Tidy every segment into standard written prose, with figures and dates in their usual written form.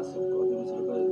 सब कऽ देने छलै बाजि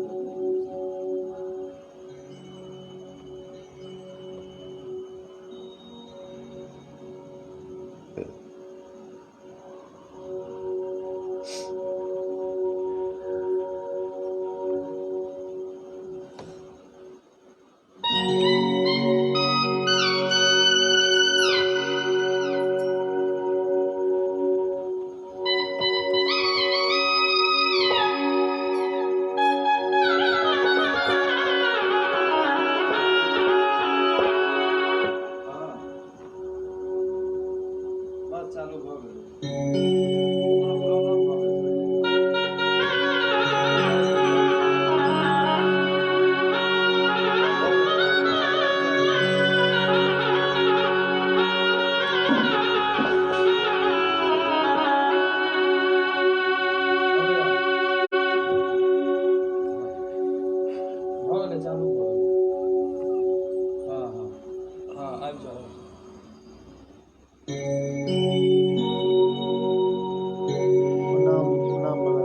बस चालू भऽ गेलै, कोनो प्रॉब्लम भऽ गेल। भऽ गेलै, चालू भऽ गेलै। हँ हँ हँ, आबि जाउ, आबि जाउ। नाम नाम बता।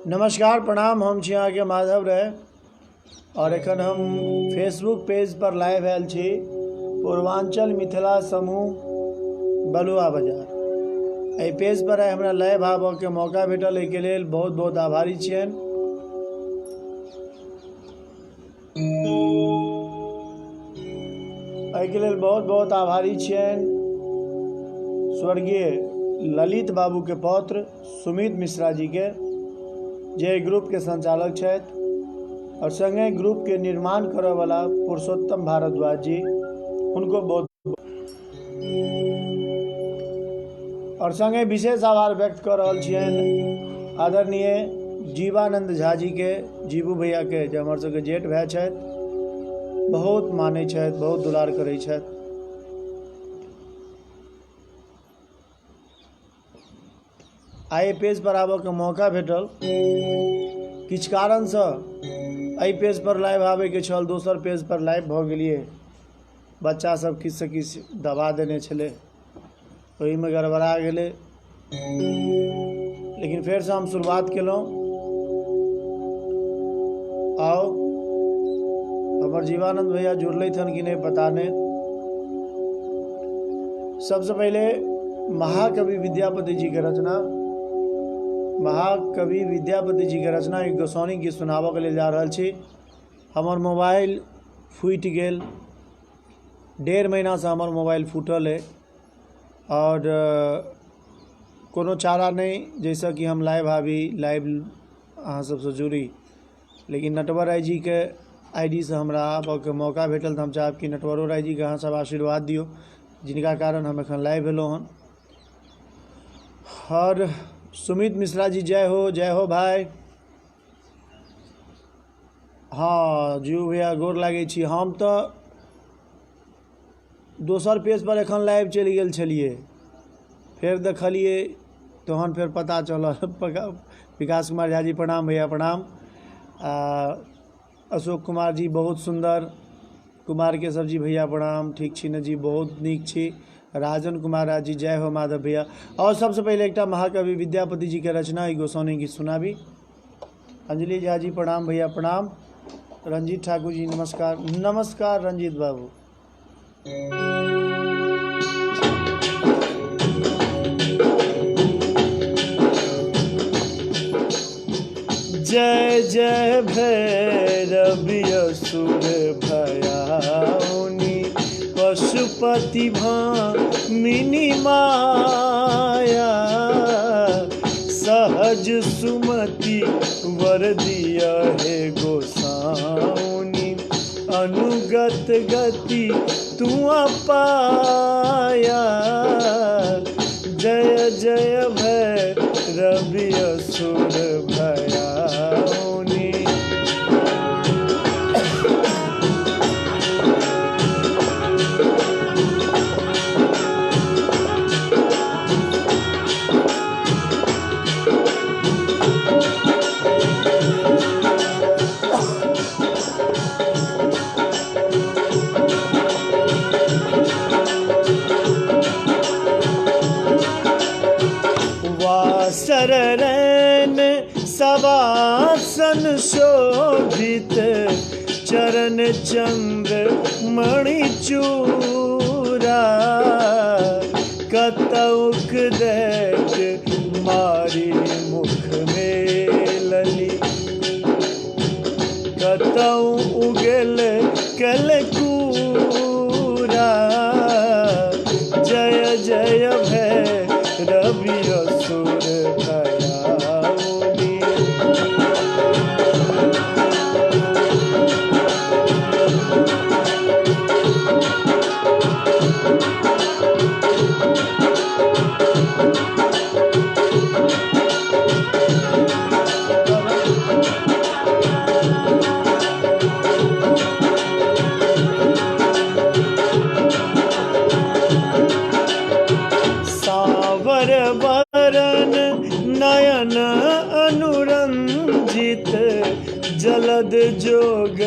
नमस्कार, प्रणाम। हम छी अहाँके माधव राय और एखन हम फेसबुक पेज पर लाइव आयल छी, पूर्वांचल मिथिला समूह बलुआ बाजार। एहि पेज पर आइ हमरा लाइव आबऽके मौका भेटल, एहिके लेल बहुत बहुत आभारी छियनि। एहिके लेल बहुत बहुत आभारी छियनि स्वर्गीय ललित बाबूके पौत्र सुमित मिश्रा जीके, जे एहि ग्रुपके संचालक छथि, आओर सङ्गे ग्रुपके निर्माण करयवला पुरुषोत्तम भारद्वाज जी, हुनको बहुत, आओर सङ्गे विशेष आभार व्यक्त कऽ रहल छियनि आदरणीय जीवानन्द झा जीके, जीबू भैयाके, जे हमर सबके जेठ भाय छथि, बहुत मानै छथि, बहुत दुलार करै छथि। आइ पेज पर आबऽके मौका भेटल, किछु कारणसँ एहि पेज पर लाइव आबैके छल, दोसर पेज पर लाइव भऽ गेलियै। बच्चा सब किछु से किछु दबा देने छलै, ओहिमे गड़बड़ा गेलै, लेकिन फेरसँ हम शुरुआत केलहुँ। आउ, हमर जीवानन्द भैया जुड़लथि हन कि नहि, पता नहि। सबसँ पहिले महाकवि विद्यापति जी के रचना, महाकवि विद्यापति जी के रचना एक गोसाउनिक गीत सुनाबऽके लेल जा रहल छी। हमर मोबाइल फूटि गेल, 1.5 महीनासँ हमर मोबाइल फूटल अइ आओर कोनो चारा नहि जाहिसँ कि हम लाइव आबी, लाइव अहाँ सबसँ जुड़ी। लेकिन नटवर राय जीके I D सँ हमरा आबऽके मौका भेटल, तऽ हम चाहब कि नटवरो राय जीके अहाँ सब आशीर्वाद दियौ, जिनका कारण हम एखन लाइव एलहुँ हन। आओर सुमित मिश्रा जी, जय हो, जय हो भाय। हँ जीबू भैया, गोर लागै छी। हम तऽ दोसर पेज पर एखन लाइव चलि गेल छलियै, फेर देखलियै तहन फेर पता चलल। विकास कुमार झा जी प्रणाम, भैया प्रणाम। आ अशोक कुमार जी बहुत सुन्दर। कुमार केशव जी भैया प्रणाम, ठीक छी ने जी? बहुत नीक छी। राजन कुमार राज जी, जय हो माधव भैया। और सबसँ पहिले एकटा महाकवि विद्यापति जी के रचना ई गोसाउनि गीत सुनाबी। अंजलि झा जी प्रणाम, भैया प्रणाम। रंजीत ठाकुर जी नमस्कार, नमस्कार रंजीत बाबू। जय जय भैरवि असुर भयाउनि, पशुपति भामिनी माया, सहज सुमति वर दिया हे गोसाउनि, अनुगत गति तू पाया। जय जय भैरवि असुर भयाउनि। शोभित चरण चंद मणि चूरा। कतौक देख मारी मुख में लली, कतौ उगल कलकूरा। जय जय भैरवि असुर भयाउनी। सावर बरन नयन अनुरंजित, जलद जोग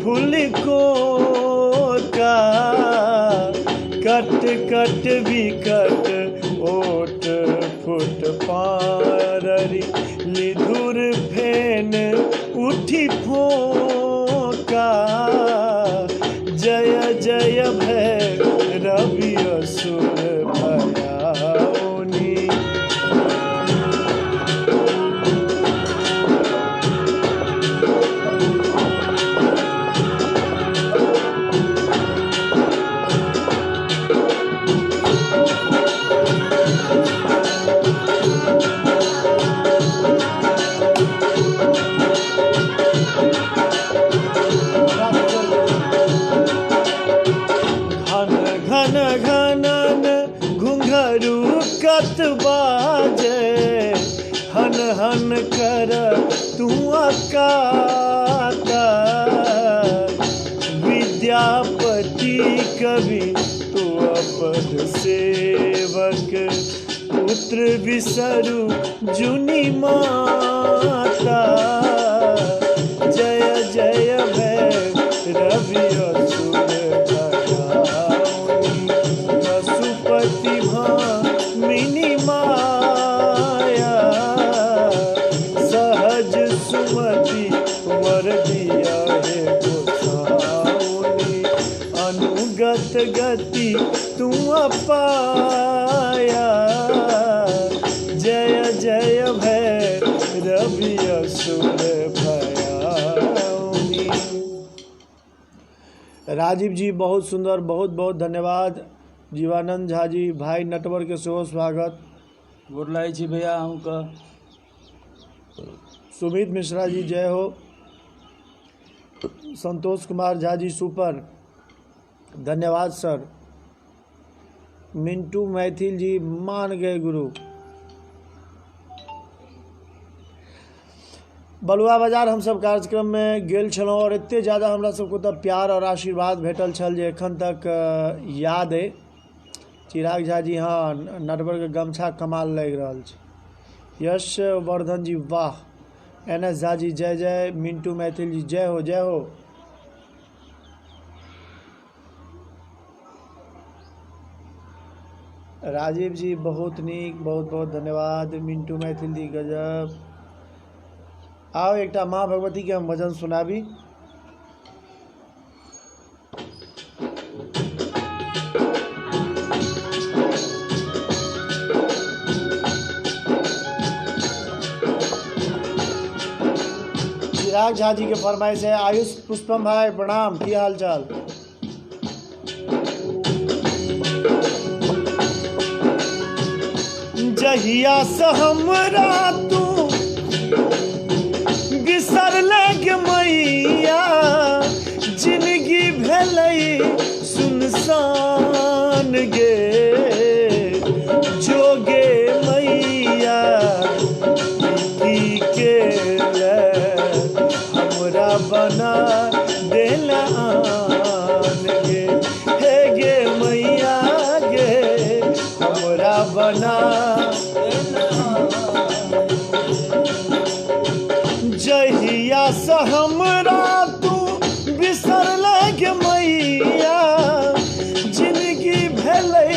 फूल को का। कट कट विकट ओट फुट पाररी, लिधुर फेन उठी फोका। जय जय भैरवि असुर भयाउनी। घन घन घनन घुंघरू कत बाजे, हन हन कर तू अकाता। विद्यापति कवि तू अपद सेवक, पुत्र बिसरु जुनि माता। जय जय भैरवि असुर भयाउनी, पशुपति भामिनी माया। सहज सुमति वर दिया हे गोसाउनी, अनुगत गति तू अपाया। जय जय भैरवि असुर भयाउनी। राजीव जी बहुत सुंदर, बहुत बहुत धन्यवाद। जीवानंद झा जी भाई नटवर के सेहो स्वागत। गोर लागै छी भैया अहूँके। सुमित मिश्रा जी जय हो। संतोष कुमार झा जी सुपर, धन्यवाद सर। मिंटू मैथिल जी मान गए गुरु। बलुआ बाजार हमसब कार्यक्रम में गेल छलहुँ और एते ज़्यादा हमरा सबके ओतऽ प्यार और आशीर्वाद भेटल छल जे एखन तक याद अइ। चिराग झा जी हाँ, नटवर के गमछा कमाल लागि रहल छै। यश वर्धन जी वाह। एन एस झा जी जय जय। मिंटू मैथिल जी जय हो जय हो। राजीव जी बहुत नीक, बहुत बहुत धन्यवाद। मिंटू मैथिल जी गजब। आओ एकटा माँ भगवती के हम भजन सुनाबी। चिराग झा जी के फरमाइश है। आयुष पुष्पम भाई प्रणाम, की हाल चाल? जहिया से हमरा तू बिसरले गे मैया, जिंदगी भेलै सुनसान गे। जोगे मैया की के ले हमरा बना देला आन गे। हे गे मैया गे हमरा बना। जहिया से हमरा तू बिसरले गे मैया, जिंदगी भेलै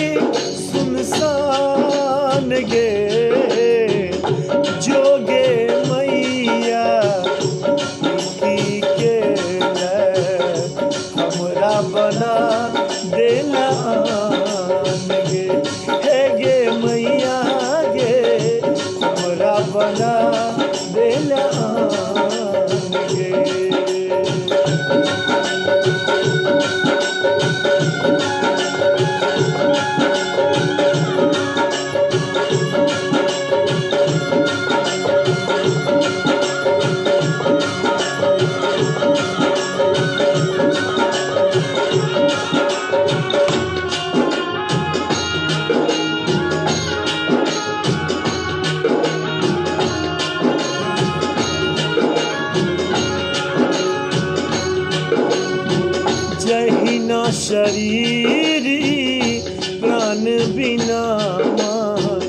बिना माँ,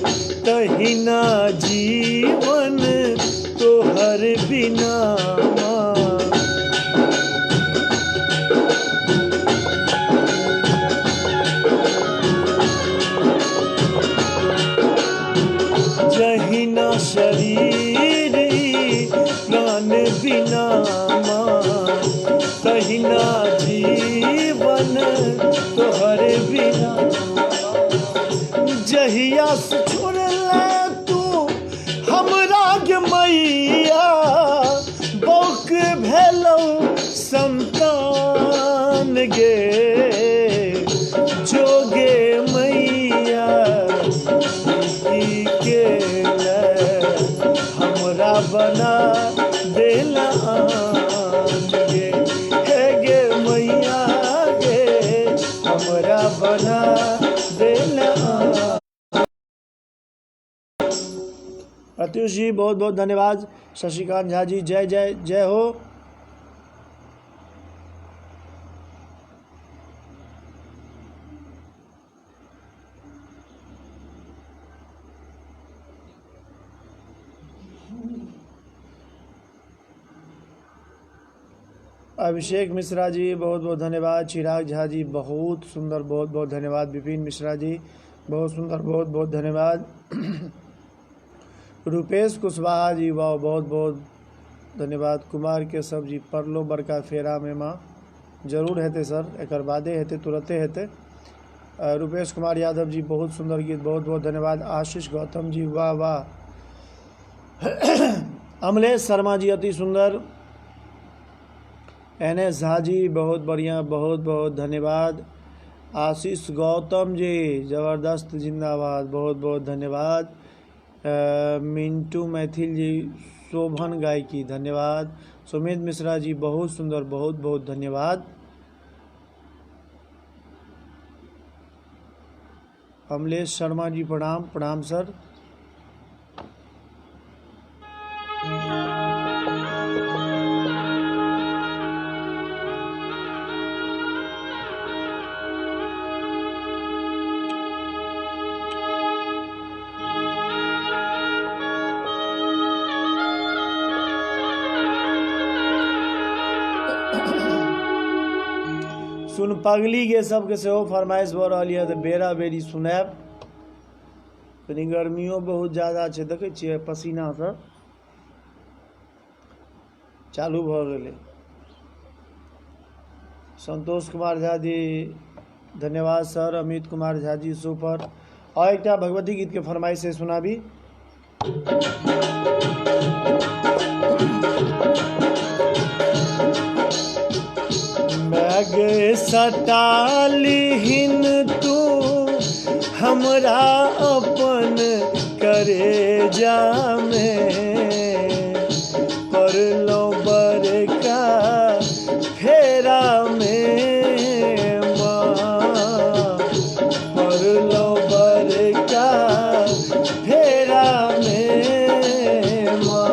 तहिना जीवन तोहर बिना माँ। जहिना शरीर ई प्राण बिना माँ, तहिना जीवन तोहर बिना। जहिया से छोड़ले तू हमरा गे मैया, बौक भेलौ संतान गे, जोगे मैया की के ले हमरा बना देला आन गे, हे गे मैया गे हमरा बना देला। प्रत्युष जी बहुत बहुत धन्यवाद। शशिकांत झा जी जय जय जय हो। अभिषेक मिश्रा जी बहुत बहुत धन्यवाद। चिराग झा जी बहुत सुंदर, बहुत बहुत धन्यवाद। विपिन मिश्रा जी बहुत सुंदर, बहुत बहुत धन्यवाद। रुपेश कुशवाहा जी वाह, बहुत बहुत धन्यवाद। कुमार केशव जी पढ़लो बड़का फेरा में माँ, जरूर हेतै सर, एकर बादे हेतै, तुरते हेतै। रुपेश कुमार यादव जी बहुत सुंदर गीत, बहुत बहुत धन्यवाद। आशीष गौतम जी वाह वाह। अमलेश शर्मा जी अति सुंदर। एन एस झा जी बहुत बढ़िया, बहुत बहुत धन्यवाद। आशीष गौतम जी जबरदस्त जिंदाबाद, बहुत बहुत धन्यवाद। मिंटू मैथिल जी शोभन गायकी धन्यवाद। सुमित मिश्रा जी बहुत सुंदर, बहुत बहुत धन्यवाद। अमलेश शर्मा जी प्रणाम, प्रणाम सर। सुन पगली के सबके सेहो फरमाइश भऽ रहल यऽ तऽ बेरा बेरी सुनायब। कनि गर्मियो बहुत ज्यादा छै, देखै छियै पसीना सब चालू भऽ गेलै। संतोष कुमार झा जी धन्यवाद सर। अमित कुमार झा जी सुपर। और एकटा भगवती गीत के फरमाइश से सुनाबी। गे सटालिहीन तू हमरा अपन करे जामे, पड़लो बड़का फेरा में माँ, पड़लो बड़का फेरा में माँ।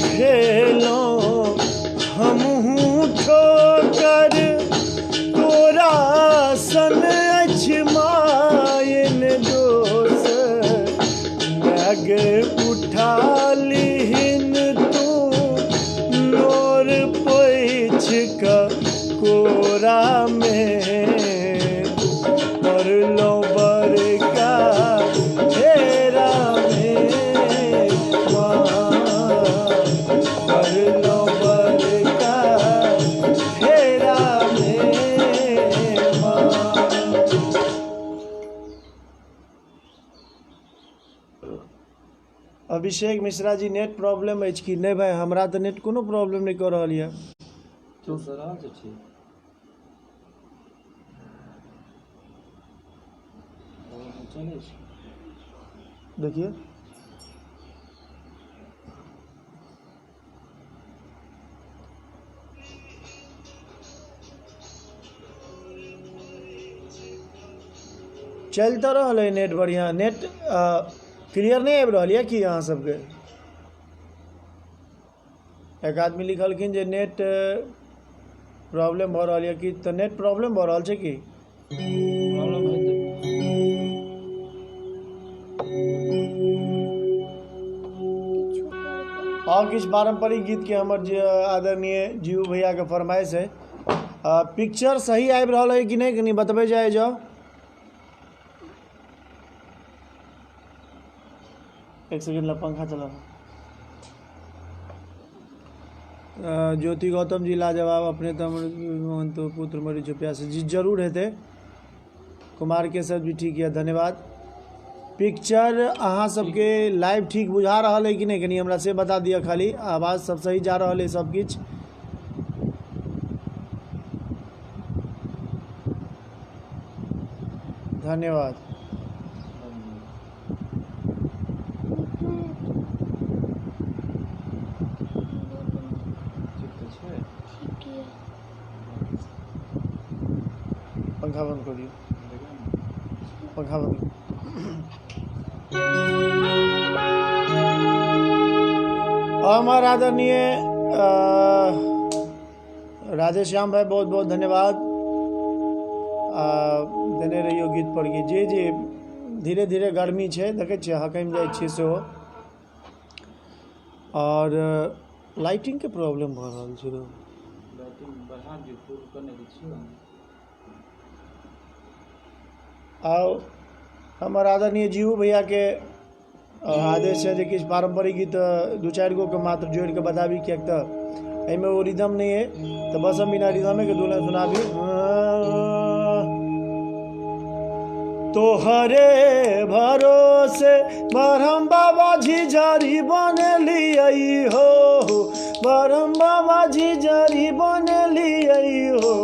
खेलौं हमहूँ ठोकर तोरा सन अछि मायन दोसर। माय गे उठा लिहिन तू नोर पोछि कऽ कोरामे, पड़लहुँ बड़का फेरामे माँ, पड़लहुँ बड़का फेरामे माँ। अभिषेक मिश्रा जी नेट प्रॉब्लम अछि कि नहि? भाइ, हमरा तऽ नेट कोनो प्रॉब्लम नहि कऽ रहल यऽ। चल तऽ रहल छै ठीक। चलै छै। देखिए, चलि तऽ रहल अइ नेट बढ़िआँ। नेट क्लियर नहि आबि रहल यऽ कि अहाँ सबके? एक आदमी लिखलखिन जे नेट प्रॉब्लम भऽ रहल यऽ कि, तऽ नेट प्रॉब्लम भऽ रहल छै की? प्रॉब्लम हेतै। आओर किछु पारम्परिक गीतके हमर जे आदरणीय जीबू भैयाके फरमाइश अइ। पिक्चर सही आबि रहल अइ कि नहि, कनि बतबै जाइ जाउ। एक सेकेंड ला, पंखा चला। ज्योति गौतम जी लाजवाब, अपने तऽ हमर तो पुत्र मरी छौ प्यास जी, जरूर हेतै। कुमार केशव जी ठीक यऽ, धन्यवाद। पिक्चर अहाँ सबके लाइव ठीक बुझा रहल अइ कि नहि, कनि हमरा से बता दिअ खाली। आवाज सब सही जा रहल अइ सब किछु? धन्यवाद। ठीक तऽ छै। ठीक यऽ। पंखा बंद कऽ दियौ। देखियौ ने। पंखा बंद। हमर आदरणीय राधेश्याम भाई, बहुत बहुत धन्यवाद। देने रहियौ गीत पर गीत। जी जी, धीरे धीरे गर्मी छै, देखै छियै, हकमि जाइ छियै सेहो। आओर लाइटिंगके प्रॉब्लम भऽ रहल छै रौ। लाइटिंग बढ़ा दियौ, फुल करने तऽ छियै। आउ हमर आदरणीय जीबू भैयाके आदेश छै जे किछु पारम्परिक गीत दू चारि गोके मात्र जोड़ि कऽ बताबी, किएक तऽ एहिमे ओ रिदम नहि अइ, तऽ बस हम बिना रिदमेके दू लाइन सुनाबी। तोहरे भरोसे बरहम बाबा झिझारी बनेलियै हो, बरहम बाबा झिझारी बनेलियै हो,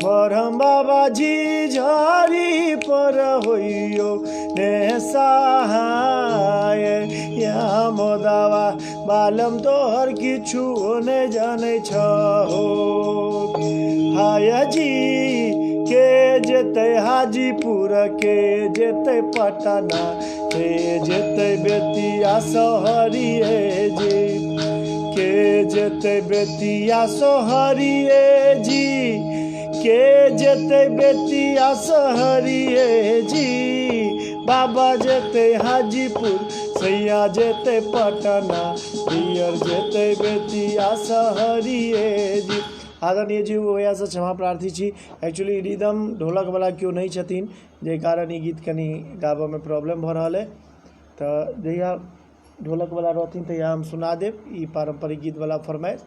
बरहम बाबा झिझारी पर होइयो ने सहाय या मोदावा, बालम तोहर किछु नहि जानै छहो। हाय जी, के जेतै हाजीपुर, के जेतै पटना, के जेतै बेतिया शहरिये जी, के जेतै बेतिया शहरिये जी, के जेतै बेतिया शहरिये जी। बाबा जेतै हाजीपुर, सैया जेतै पटना, दियर जेतै बेतिया शहरिये जी। आदरणीय जी भैयासँ क्षमा प्रार्थी छी। एक्चुअली रिदम ढोलकवला केओ नहि छथिन, जाहि कारण ई गीत कनि गाबयमे प्रॉब्लम भऽ रहल अइ। तऽ जहिया ढोलकवला रहथिन तहिया हम सुना देब ई पारम्परिक गीतवला फरमाइश।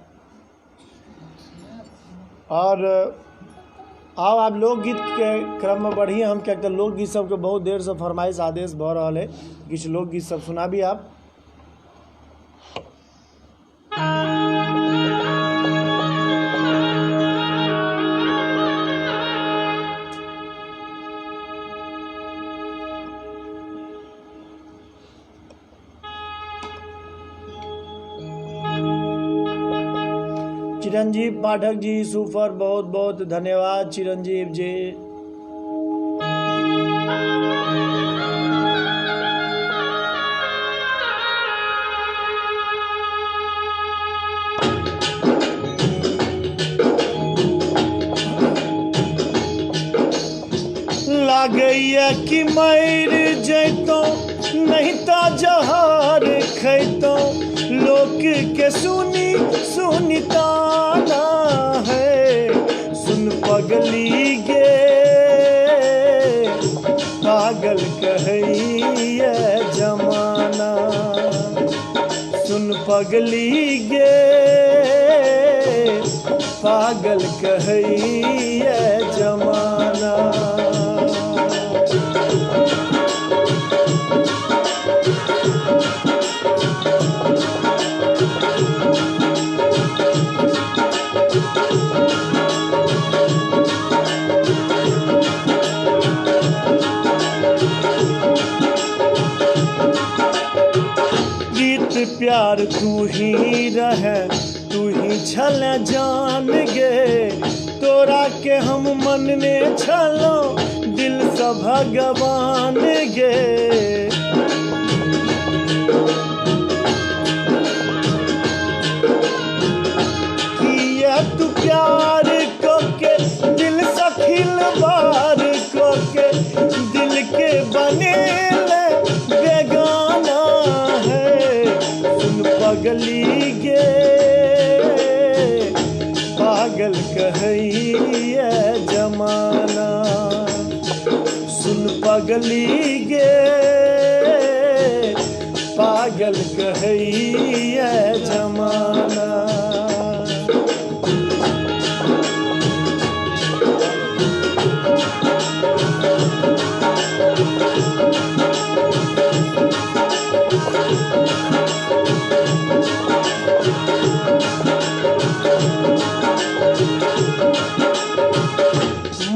आओर आब आब लोकगीतके क्रममे बढ़ी हम, किएक तऽ लोकगीत सबके बहुत देरसँ फरमाइश आदेश भऽ रहल अइ। किछु लोकगीत सब सुनाबी आब। चिरंजीव पाठक जी सुपर, बहुत बहुत धन्यवाद चिरंजीव जी। लागैया कि मरि जैतौं नहीं तऽ जहर खैतौं, लोक के सुनी सुनी ताना है। सुन पगली गे पागल कहैया जमाना, सुन पगली गे पागल कहैया जमाना। प्रीत प्यार तू ही रहे, तू ही छल जान गे, तोरा के हम मनने छलो दिल से भगवान गे। किया तू प्यार को के दिल से खिलवाड़ को के दिल के बनेले बेगाना है। सुन पगली गे पागल कहैया जमाना, सुन पगली गे पागल कहैया जमाना।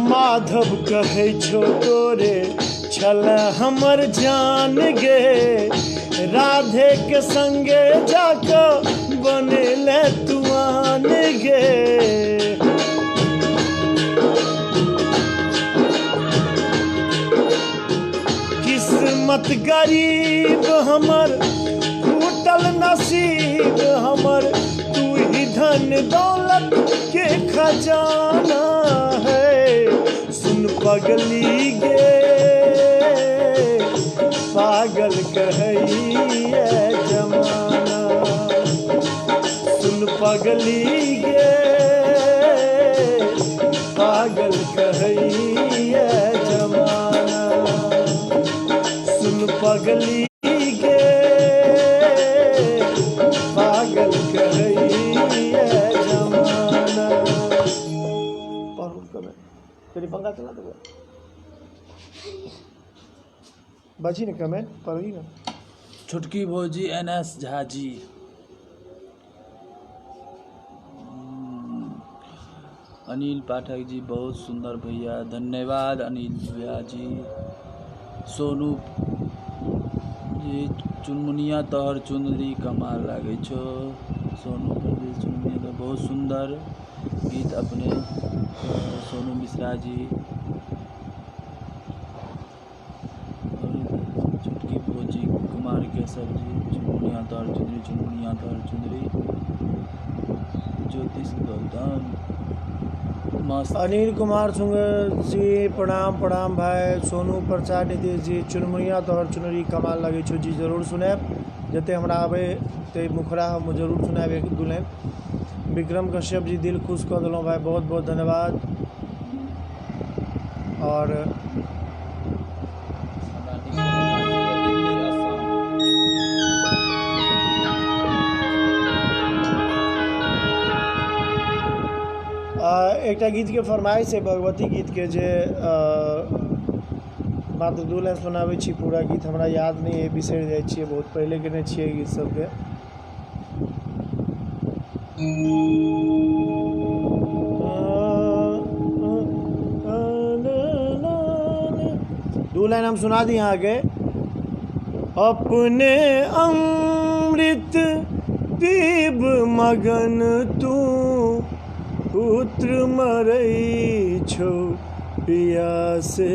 माधव कहै छौ तोरे छल हमर जान गे, राधे के संगे जाकऽ बनेले तू आन गे। किस्मत गरीब हमर फूटल नसीब हमर, तू ही धन दौलत के खजाना है। सुन पगली गे पागल कहैया जमाना, सुन पगली गे पागल कहैया जमाना, सुन पगली गे पागल कहैया जमाना। तेरी पंखा चला दो बची ने कमेंट पढ़ी ना। छोटकी भौजी एन एस झा जी, अनिल पाठक जी बहुत सुंदर भैया, धन्यवाद अनिल भैया जी। सोनू जी चुनमुनिया तोहर चुनरी कमाल लागै छौ। सोनू प्रदीप चुनमुनिया तो बहुत सुंदर गीत अपने सोनू मिश्रा जी। और छोटकी भौजी कुमार केशव जी चुनमुनिया तोहर चुनरी, चुनमुनिया तोहर चुनरी। ज्योतिष गौतम मस्त। अनिल कुमार सुंगर जी प्रणाम प्रणाम भाई। सोनू प्रसाद नीतीश जी चुनमुनिया तोहर चुनरी कमाल लगै छौ जी, जरूर सुनायब, जते हमरा आबै ते मुखड़ा हम जरूर सुनायब एक दू लाइन। विक्रम कश्यप जी दिल खुश कऽ देलहुँ भाई, बहुत बहुत धन्यवाद। और हमरा नीक लागल असम। एकटा गीतके फरमाइश है भगवती गीतके, जे मात्र दू लाइन सुनाबै छी, पूरा गीत हमरा याद नहि है, बिसरि जाइ छियै, बहुत पहिले गेने छियै गीत सबके। दू लाइन हम सुना दी अहाँके। अपने अमृत पीब मगन तू पुत्र मरै छौ पियासे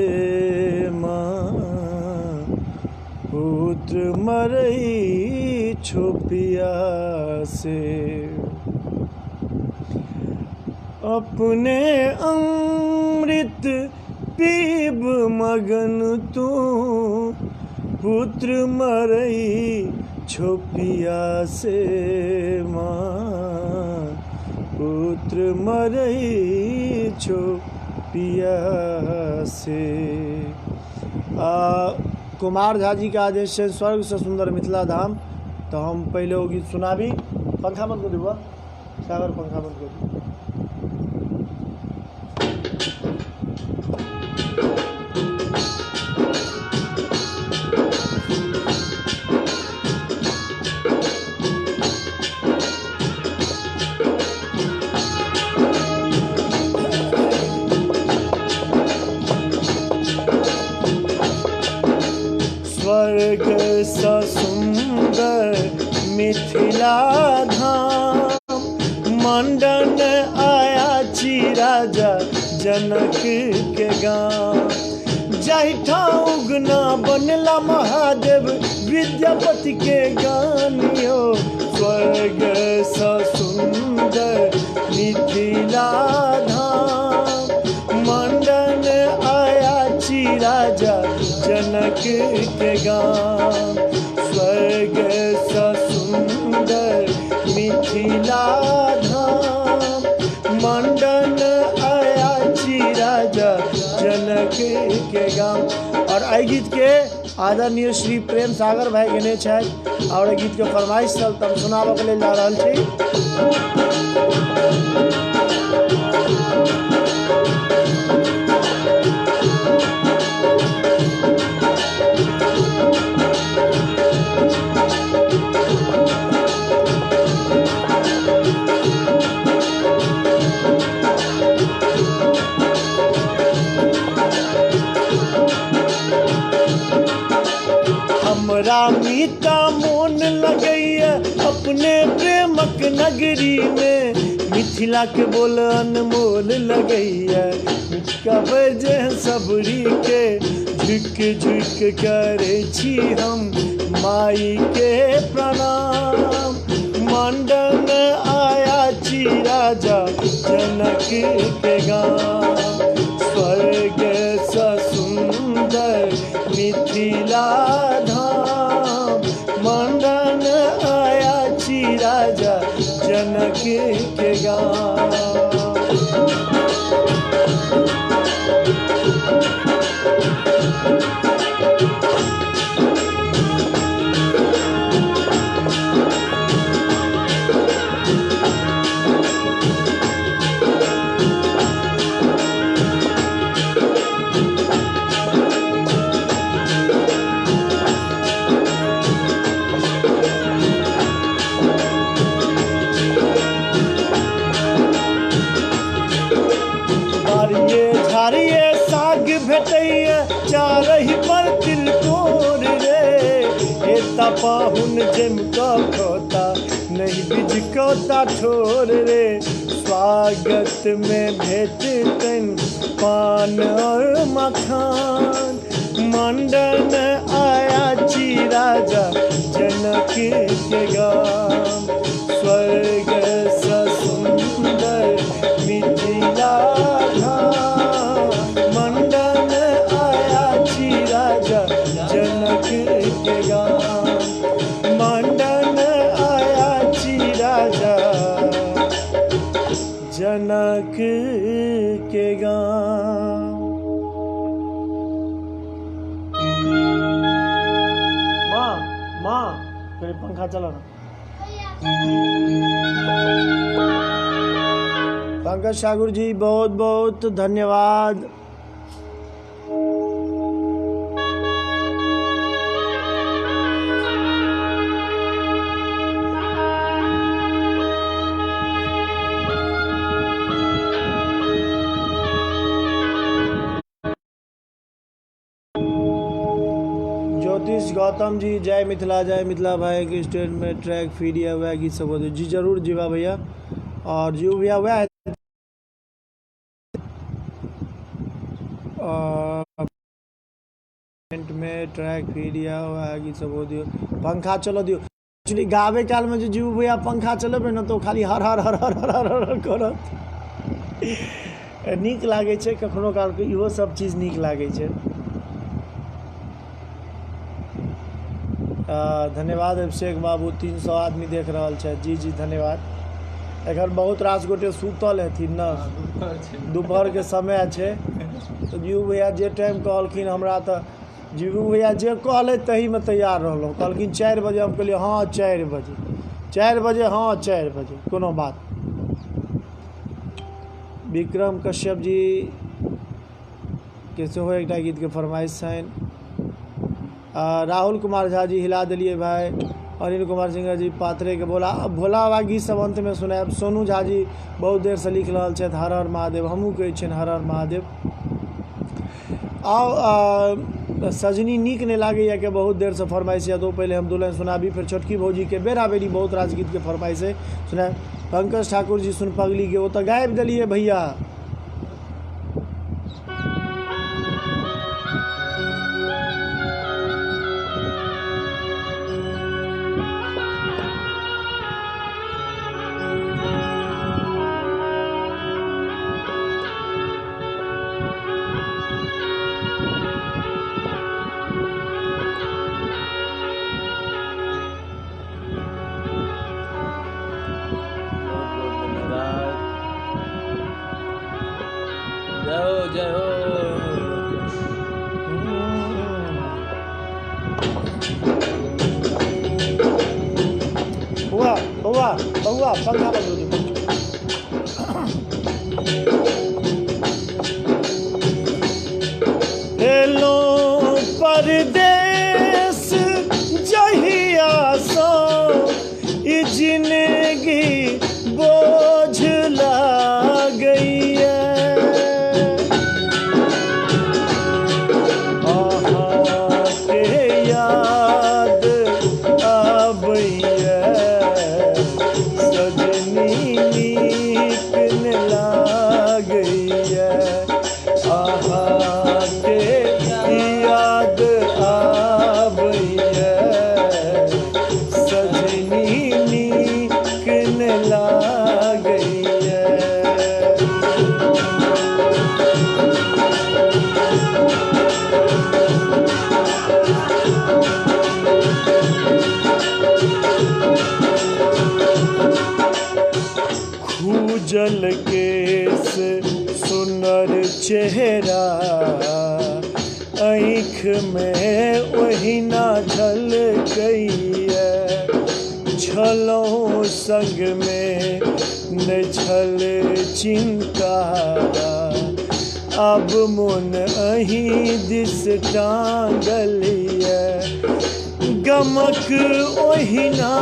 माँ, पुत्र मरै छौ पियासे। अपने अमृत पीब मगन तू पुत्र मरई छो पियासे माँ, पुत्र मरई छो पियासे। आ कुमार झा जी के आदेश छै स्वर्ग से सुन्दर मिथिला धाम, तऽ हम पहिले ओ गीत सुनाबी। पंखा बंद कऽ दियौ सागर, पंखा बंद कऽ दियौ। स्वर्ग सँ सुन्दर मिथिला धाम, मंडन आया छी राजा जनक के गाम। जाहिठाम उगना बनला महादेव विद्यापति के गानियो, स्वर्ग सँ सुन्दर मिथिला धाम, मंडन आया छी राजा जनक के गाम। स्वर्ग सँ सुन्दर मिथिला धाम, मंडन आया छी राजा जनक के गाम। और एहि गीत के आदरणीय श्री प्रेम सागर भाई गेने छथि और एहि गीत के फरमाइश छल तऽ हम सुनाबऽ के लेल जा रहल छी। हमरा मीता मोन लगैया अपने प्रेमक नगरी में, मिथिला के बोल अनमोल लगैया, मिथिला बजे सबरी के, झुक झुक करे छी हम माई के प्रणाम। मंडन आया छी राजा जनक के गाम, स्वर्ग सँ सुन्दर मिथिला धाम, मंडन आया छी राजा जनक के गाम। बारिये झाड़िए साग भेटैया चारही पर तिलकोर रे, एता पाहुन जमि कऽ खोता नहीं बिजकौता ठोर रे। स्वागत में भेटतनि पान और मखान, मंडन आया छी राजा जनक के गाम। स्वर्ग सँ सुन्दर मिथिला धाम, मंडन आया छी राजा जनक के गाम। मंडन आया छी राजा जनक के गाम। माँ माँ तेरे पंखा चला ना। पंकज ठाकुर जी बहुत बहुत धन्यवाद। ज्योतिष गौतम जी जय मिथिला, जय मिथिला भाई के स्टेट में ट्रैक फीड या वह गीत सब होते जी जरूर जीवा भैया। और जीव भैया वह में ट्रैक फीड या वह गीत सब हो दियो, पंखा चलो दियो। एक्चुअली गावे काल में जे जीव भैया पंखा चलेबै ने तो खाली हर हर हर हर हर हर हर करत। नीक लागै छै कखनो कालके, इहो सब चीज नीक लागै छै। धन्यवाद अभिषेक बाबू, 300 आदमी देख रहल छथि। जी जी धन्यवाद। एखन बहुत रास गोटे सुतल हेथिन ने, दुपहरके समय छै। तऽ जीबू भैया जे टाइम कहलखिन हमरा, तऽ जीबू भैया जे कहलथि तहीमे तैयार रहलहुँ। कहलखिन 4 बजे, हम कहलियै हँ 4 बजे, 4 बजे, हँ 4 बजे, कोनो बात। विक्रम कश्यप जी के सेहो एकटा गीतके फरमाइश छनि। राहुल कुमार झा जी हिला देलियै भाय। अनिल कुमार सिंह जी पात्रे के भोला भोला बाबा गीत सब अंतमे सुनायब। सोनू झा जी बहुत देरसँ लिख रहल छथि हर हर महादेव, हमहूँ कहै छियनि हर हर महादेव। आउ सजनी नीक नहि लागैए के बहुत देरसँ फरमाइश यऽ, तो पहिले हम 2 लाइन सुनाबी, फेर छोटकी भौजीके बेरा बेरी बहुत रास गीतके फरमाइश अइ सुनायब। पंकज ठाकुर जी सुन पगली के, ओ तऽ गाबि देलियै भैया। बहुत बहुत धन्यवाद। जय हो जय हो। बौआ बौआ बौआ पंखा बंद हो। एलो परदेस जहिया सँ ई जिनगी बोझ लागैए, अहाँके याद आबैए सजनी नीक ने लागैए, अहाँके याद आबैए सजनी नीक ने लागैए। खूजल केस सुनर चेहरा, आँखि में ओहिना झलकैए, छलहुँ संग में नहि छल चिंता, अब मोन अहीं दिस टाँगल ये, गमक ओहिना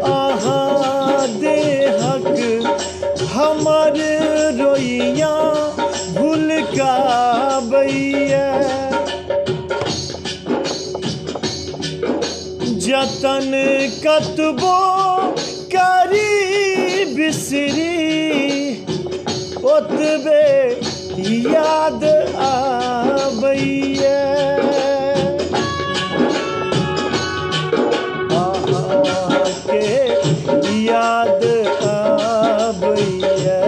अहाँ देहक हमर रोइया भुलकाबैए, जतन कतबो करी बिसरी ओतबे याद आबैए, अहाँके याद आबैए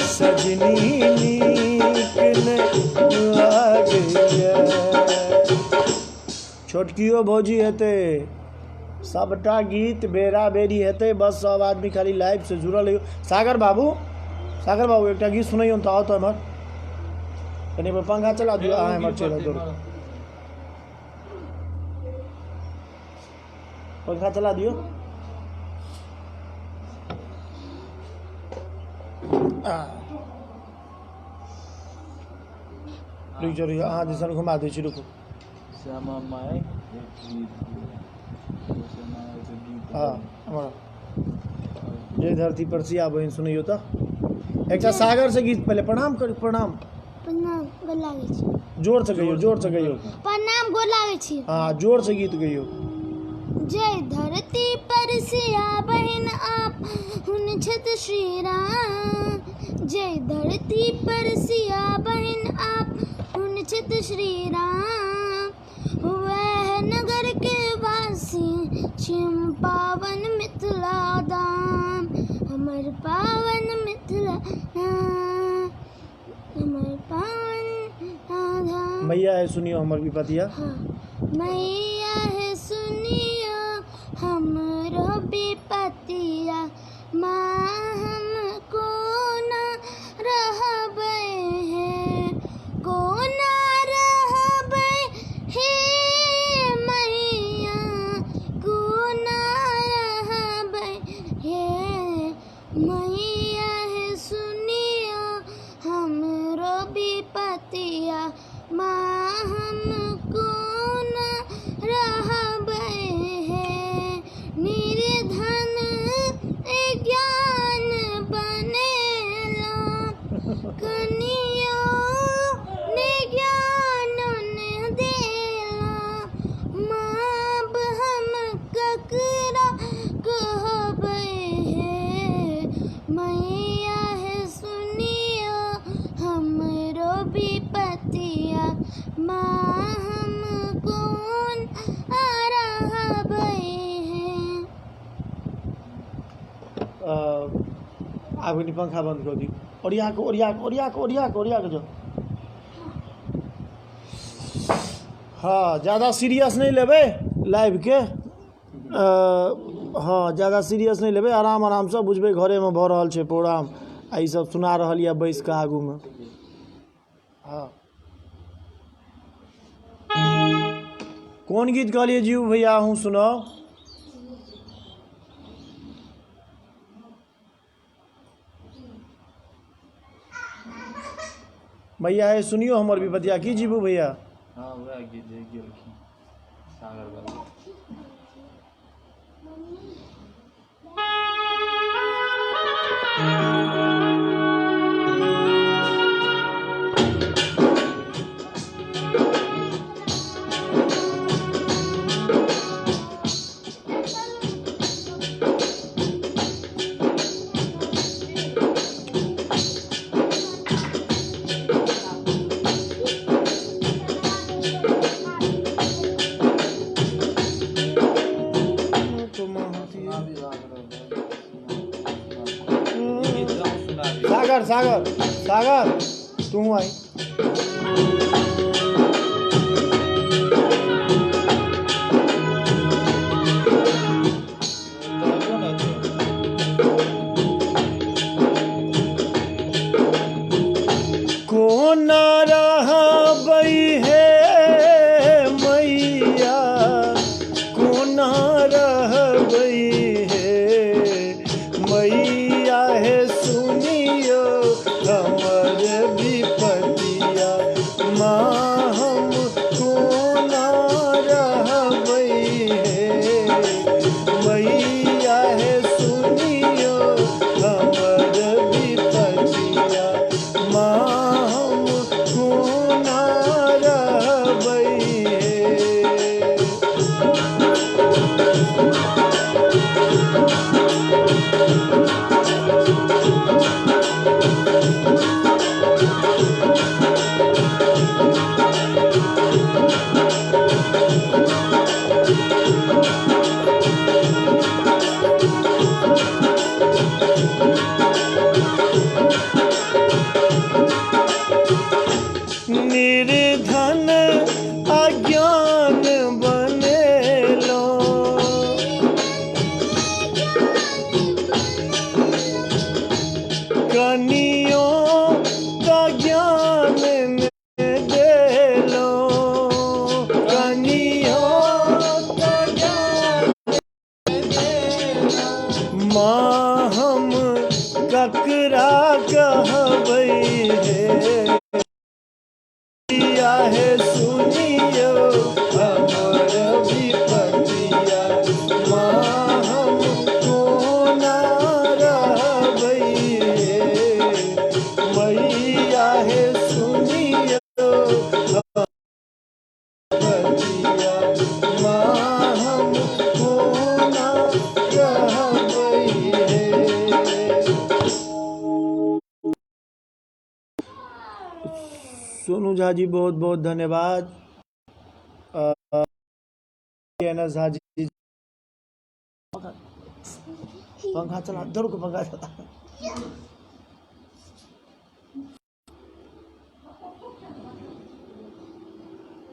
सजनी नीक ने लागैए। छोटकियो भौजी हेतै, सबटा गीत बेरा बेरी हेतै, बस सब आदमी खाली लाइव से जुड़ल रहियौ। सागर बाबू, सागर बाबू एकटा गीत सुनैयौ तऽ आउ तऽ एम्हर कनि पंखा चला दियौ, अहाँ एम्हर चलि आउ, दौड़ू पंखा चला दियौ। रुकि जाउ रुकि जाउ, अहाँ दिसन घुमा दै छी, रुकू। श्यामा माय एक गीत, श्यामा माय गीत। हँ एम्हर जे धरती पर सिया बहिन सुनैयौ तऽ एकटा सागर से गीत पहिले। प्रणाम करू, प्रणाम। प्रणाम, गोर लागै छी। जोर से कहियौ, जोर से कहियौ। प्रणाम, गोर लागै छी। हँ जोर से गीत गइयौ। जय धरती पर सिया बहिन आप हुन छथि श्री राम, जय धरती पर सिया बहिन आप हुन छथि श्री राम, वएह नगर के वासी छिम पावन मिथिला धाम, हमर पावन मिथिला मिथिला हमर पावन आधार। मैया है सुनियो हमर विपतिया। हाँ, मैया है सुनियो हमरो विपतिया, माँ हम कोना रहबै हे, कोना रहबै हे मैया, कोना रहबै हे मैया हे सुनियो हमरो विपतिया, माँ हम कोना रहबै हे, निर्धन ज्ञान बनेला, कनियो ने ज्ञान ने देला, माँ अब हम ककरा कहबै हे मैया हे सुनियो हमरो विपतिया, माँ हम कोन रहबै हे। आब कनि पंखा बन्द कऽ दियौ। ओरिया कऽ, ओरिया कऽ, ओरिया कऽ, ओरिया कऽ, ओरिया कऽ जाउ। हँ, ज्यादा सीरियस नहि लेबै लाइवके। हँ, ज्यादा सीरियस नहि लेबै, आराम आरामसँ बुझबै। घरेमे भऽ रहल छै प्रोग्राम आ ईसभ सुना रहल यए बैसि कऽ आगूमे। हँ, कोन गीत कहलियै जीव भैया? अहूँ सुनाउ। भैया हे सुनियो हमर विपतिया की जीबू भैया? हँ, वएह गीत जे गेलखिन सागर बाबू। गीत गाँव सुनाबी। सागर, सागर, सागर, तू आई। तबो ने तो। कोना रहबै हे मैया, कोना रहबै हे मैया, हे सुनियो हमर विपतिया, माँ हम कोना रहबै हे मैया, हे सुनियो हमर विपतिया, माँ हम कोना रहबै हे। निर्धन अज्ञान बनेलो, कनियो का ज्ञान ने देलो, कनियो का ज्ञान, माँ हम ककरा कहबै हे मैया, हे सुनियो हमर विपतिया, माँ हम कोना रहबै हे मैया, हे सुनियो विपतिया, माँ हम कोना रहबै हे। सोनू झा जी, बहुत बहुत धन्यवाद। एन एस झा जी, पंखा चला, दौड़ के पंखा चला।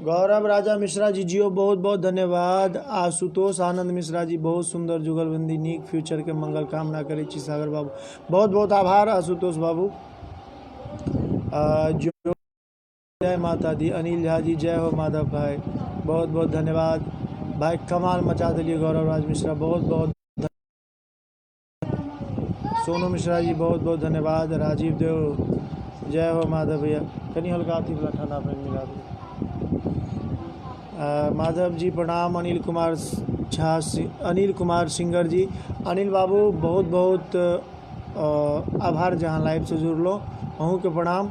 गौरव राजा मिश्रा जी जियो, बहुत बहुत धन्यवाद। आशुतोष आनंद मिश्रा जी, बहुत सुंदर जुगलबंदी, नीक फ्यूचर के मंगल कामना करै छी सागर बाबू। बहुत बहुत आभार आशुतोष बाबू। जो जय माता दी। अनिल झा जी, जय हो माधव भाई, बहुत बहुत धन्यवाद भाई, कमाल मचा दिलिए गौरव राज मिश्रा, बहुत बहुत। सोनू मिश्रा जी, बहुत बहुत धन्यवाद। राजीव देव, जय हो माधव भैया। कनी हल्का अथी वाला ठंडा पानि मिला दियौ। माधव जी प्रणाम। अनिल कुमार झा, अनिल कुमार सिंगर जी, अनिल बाबू बहुत बहुत आभार जहाँ लाइव से जुड़लो, अहूँके प्रणाम।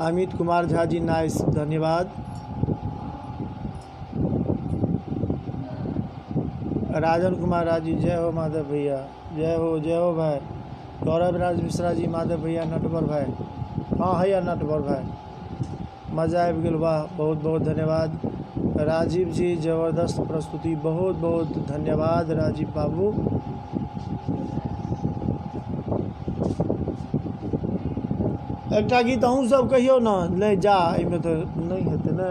अमित कुमार झा जी नाइस, धन्यवाद। राजन कुमार राज जी, जय हो माधव भैया, जय हो, जय हो भाई। गौरव राज मिश्रा जी, माधव भैया, नटवर भाई, हाँ हैया नटवर भाई, मजा आबि गेल, वाह, बहुत बहुत धन्यवाद। राजीव जी, जबरदस्त प्रस्तुति, बहुत बहुत धन्यवाद राजीव बाबू। एकटा गीत अहूँ सब कहियौ ने, ले जा, एहिमे तऽ नहि हेतै ने।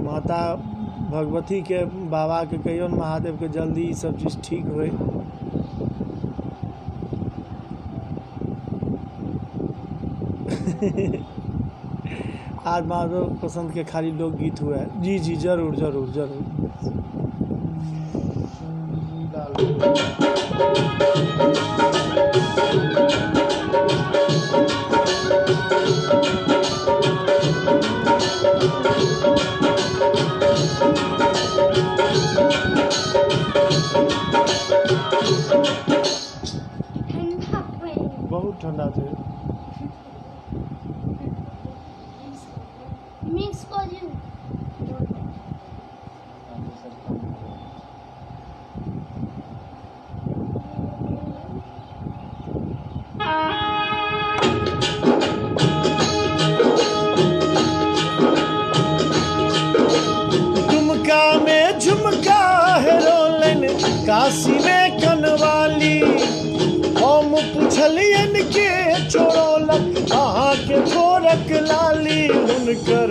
माता भगवती के, बाबा के कहियौ ने, महादेव के, जल्दी ई सब चीज ठीक होय। आज माधव पसंद के खाली लोकगीत हुए। जी जी, जरूर जरूर जरूर। ठंडा पानि। बहुत ठंडा छै। मिक्स कऽ दियौ। दुमका में झुमका है रोलन, काशी में कनवाली, हम पुछलियन के चोरौलक अहाँके ठोरक लाली, हुनकर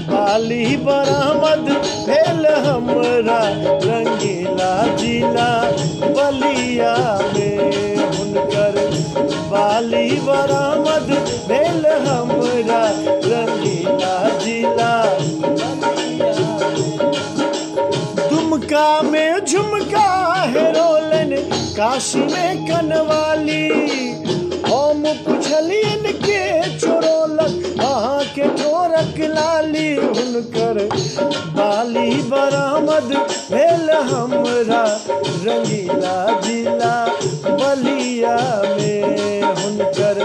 बाली बरामद भेल हमरा रंगीला जिला बलिया में, हुनकर बाली बरामद भेल हमरा रंगीला जिला बलिया में। दुमका में झुमका हेरोलन, काशी में कनवाली, हम पुछलियन के चोरौलक अहाँके ठोरक लाली, हुनकर बाली बरामद भेल हमरा रंगीला जिला बलिया में, हुनकर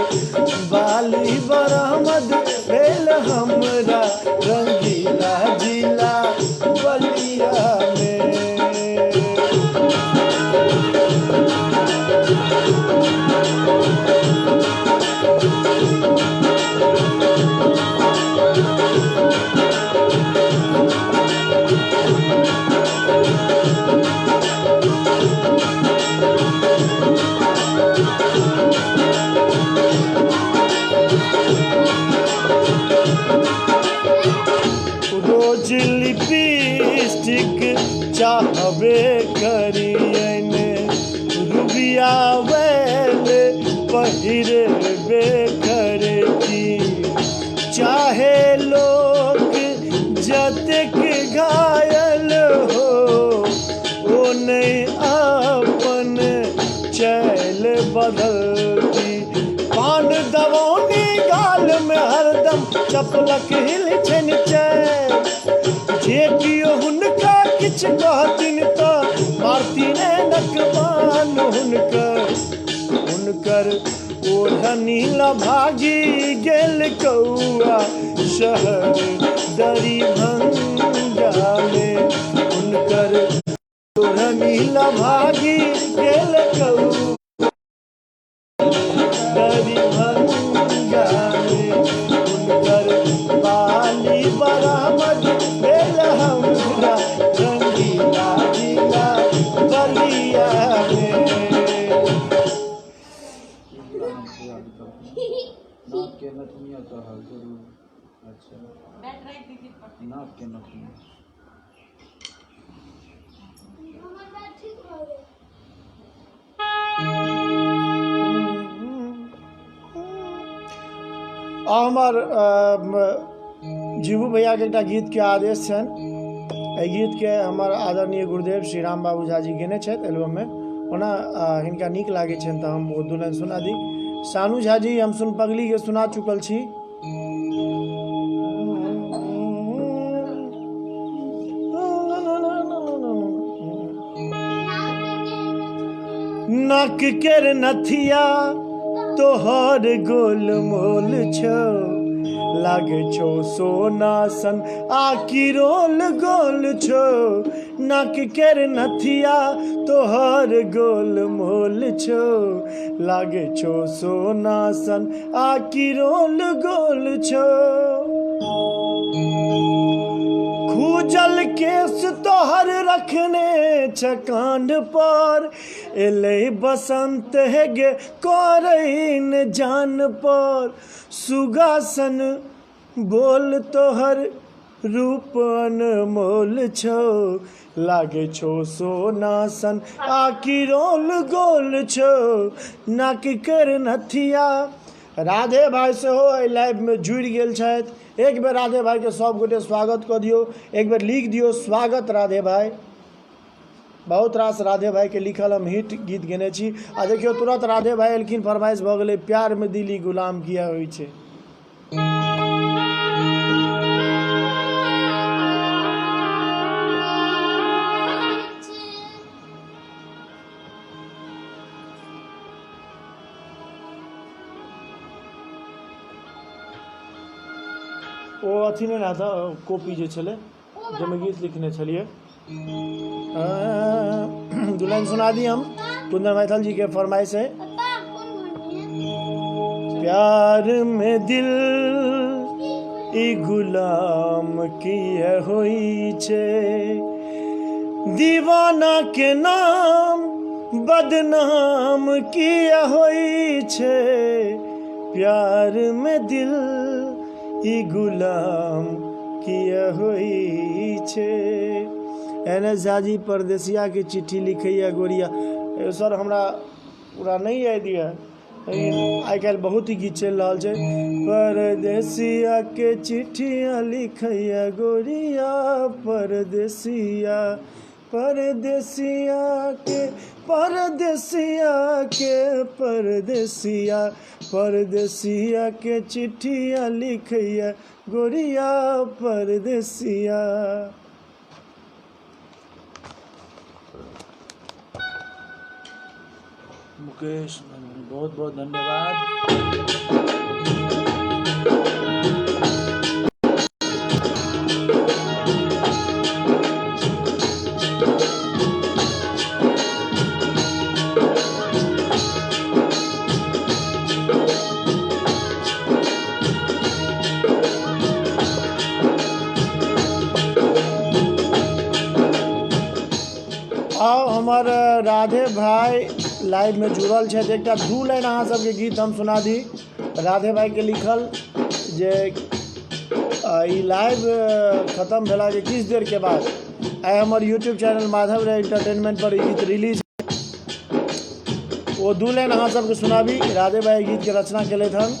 बाली बरामद भेल हमरा रंगीला जिला बलिया में। रोज लिपस्टिक चाहबे करियन, रुबिया वैल पहिरबे करती, चाहे लोक जतेक घायल हो ओ नहि अपन चैल बदलती, पान दबौनी गाल में हरदम चपलक हिल छनि चैल, जे कियो हुनका किछु कहथिन तऽ मारथिन नकबान, हुनकर ओढ़नी भागी गेल कौआ शहर दरिभंगा में, हुनकर ओढ़नी भागी गेल कौआ दरिभंगा में, हुनकर बाली बरामद भेल हमरा रंगीला जिला बलिया में। नाक के नथुनी। हमर बात ठीक भऽ गेल। आ हमर जीबू भैयाके एकटा गीतके आदेश छनि। एहि गीतके हमर आदरणीय गुरुदेव श्री राम बाबू झा जी गेने छथि एल्बममे। ओना हिनका नीक लागै छनि तऽ हम ओ दू लाइन सुना दी। सानू झा जी, हम सुन पगलीके सुना चुकल छी। नाक केर नथिया तोहर गोल मोल छौ, लागे छौ सोना सन आकि रोल गोल छौ। नाक केर नथिया तोहर गोल मोल छौ, लागे छौ सोना सन आकि रोल गोल छौ। खूजल केस तोहर रखने छ कांध पर, एलै बसंत हेगे करैन जान पर। सुगासन बोल तोहर रूप अनमोल छौ, लागे छौ सोना सन आकि रोल गोल छौ। नाक कर नथिया। राधे भाई सेहो एहि लाइवमे जुड़ि गेल छथि। एक बेर राधे भाईके सब गोटे स्वागत कऽ दियौ, एक बेर लिख दियौ स्वागत राधे भाई। बहुत रास राधे भाईके लिखल हम हिट गीत गेने छी। आ देखियौ तुरंत राधे भाई एलखिन, फरमाइश भऽ गेलै प्यारमे दिली गुलाम किया होइ छै। ओ अथी नहि रहत, कॉपी जे छलै जाहिमे गीत लिखने छलियै। दू लाइन सुना दी हम, कुंदन मैथल जी के फरमाइश है। प्यार में दिल ई गुलाम किया होई छे, दीवाना के नाम बदनाम किया होई छे। प्यार में दिल ई गुलाम किया होई छे। एन एस झा जी परदेसिया के चिट्ठी लिखैया गोरिया। सर हमरा पूरा नहीं याद यऽ, लेकिन आइ काल्हि बहुत ही गीत चलि रहल छै। परदेसिया के चिट्ठिया लिखैया गोरिया, परदेसिया, परदेसिया के, परदेसिया के, परदेसिया, परदेसिया के चिट्ठिया लिखैया गोरिया, परदेसिया। मुकेश बहुत बहुत धन्यवाद। आउ हमर राधे भाई लाइव में जुड़ल छथि। एकटा दू लाइन अहाँ सबके गीत हम सुना दी राधे भाई के लिखल, जे ई लाइव खत्म भेला के किछु देर के बाद आइ हमर यूट्यूब चैनल माधव रे एंटरटेनमेंट पर ई गीत रिलीज। ओ दू लाइन अहाँ सबके सुनाबी। राधे भाई गीत के रचना केलथि हन।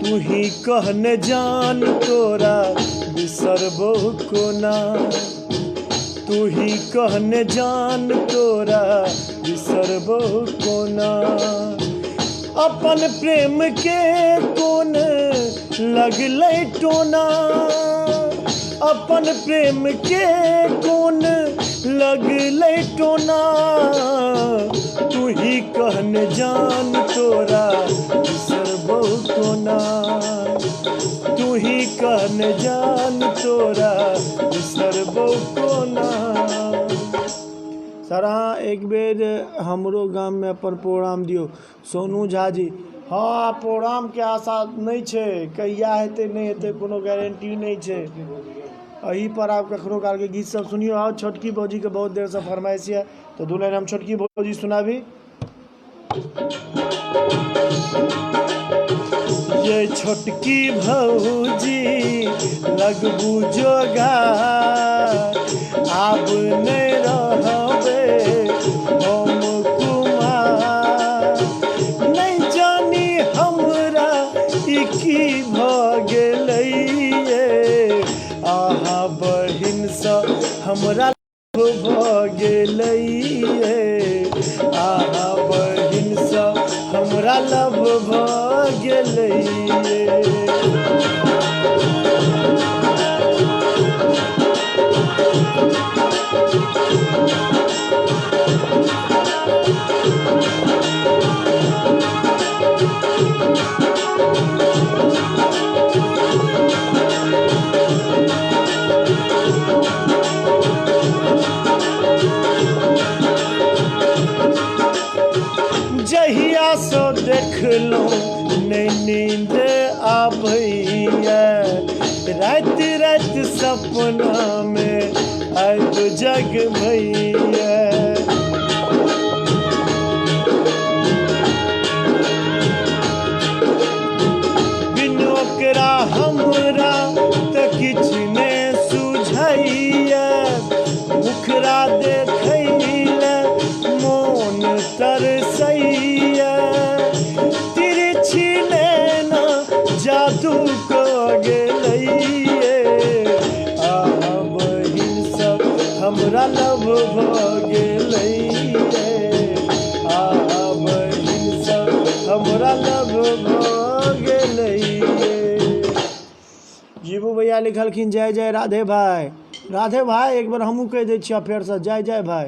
तू ही कहने जान तोरा बिसरबो कोना, तू ही कहने जान तोरा बिसरबो कोना। अपन प्रेम के कोन लगलै टोना, अपन प्रेम के कोन लगलै टोना। तू ही कहने जान तोरा बिसरबो कोना, तू ही कहने जान तोरा बिसरबो कोना। सर अहाँ एक बेर हमरो गाममे अपन प्रोग्राम दियौ। सोनू झा जी, हँ प्रोग्रामके आशा नहि छै, कहिया हेतै नहि हेतै कोनो गारंटी नहि छै। एही पर आब कखनो कालके गीत सब सुनियौ। आउ छोटकी भौजीके बहुत देरसँ फरमाइश यऽ तऽ दू लाइन हम छोटकी भौजी सुनाबी। ये छोटकी भौजी लगबू जोगार, आब नहि रहबै हम कुमार। नहि जानी हमरा ई की भऽ गेलै ये, अहाँ बहिनसँ हमरा भऽ गेलै ये, अहाँ बहिनसँ हमरा लव भऽ गेलै ये। जहियासँ देखलहुँ नहि नींद आबैए, राति राति सपनामे आबि जगबैए। बिनु ओकरा हमरा तऽ किछु ने सुझैए, मुखरा देखै लए मोन तरसैए। तिरछी नैना जादू कऽ गेलैए, अहाँ बहिन सब हमरा लव भऽ गेलैए, अहाँ बहिन सब हमरा लव भऽ गेलैए। जीबू भैया लिखलखिन जय जय राधे भाई। राधे भाई एक बेर हमहूँ कहि दै छियै फेरसँ जय जय भाई।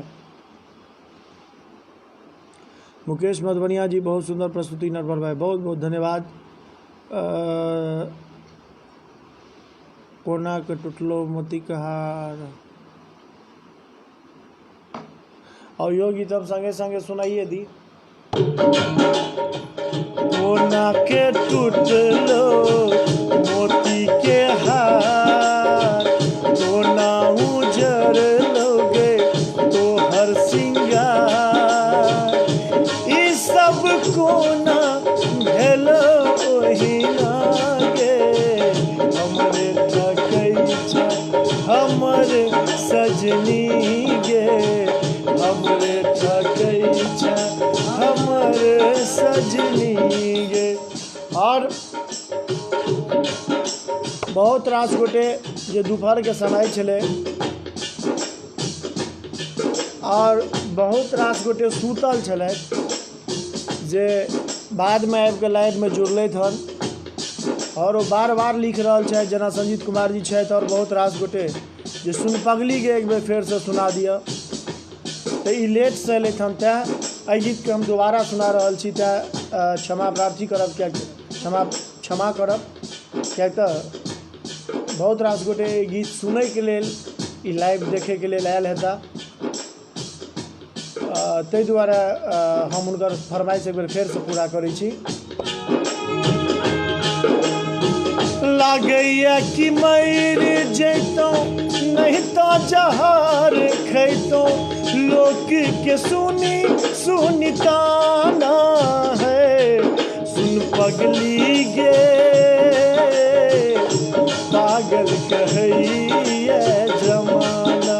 मुकेश मधुबनिया जी बहुत सुंदर प्रस्तुति नटवर भाई, बहुत बहुत धन्यवाद। कोना के टूटलो मोती के हार, और यो गीत हम संगे संगे सुनाइए दी। कोना के टूटलो मोती के हार, कोना उजरलो गे तोहर सिंगार, ई सब कोना भेलो ओहिना गे, हमरे तकै छै हमर सजनी गे, हमरे तकै छै हमर सजनी गे। और बहुत रास गोटे जे दुपहर के समय छलै और बहुत रास गोटे सुतल छलथि जे बादमे आबिके लाइवमे जुड़लथि हन, और ओ बार बार लिख रहल छथि, जेना संजीत कुमार जी छथि और बहुत रास गोटे जे सुन पगलीके एक बेर फेरसँ सुना दिअ। तऽ ई लेटसँ एलथि हन तैँ एहि गीतके हम दोबारा सुना रहल छी, तैँ क्षमा प्रार्थी करब, किएक क्षमा करब, किएक तऽ बहुत रास गोटे ई गीत सुनैके लेल ई लाइव देखैके लेल आयल हेता, ताहि दुआरे हम हुनकर फरमाइश एक बेर फेरसँ पूरा करै छी। लागैया कि मरि जैतौं नहीं तो जहर खैतौं, लोक के सुनी सुनी ताना है, सुन पगली गे पागल कहैया जमाना,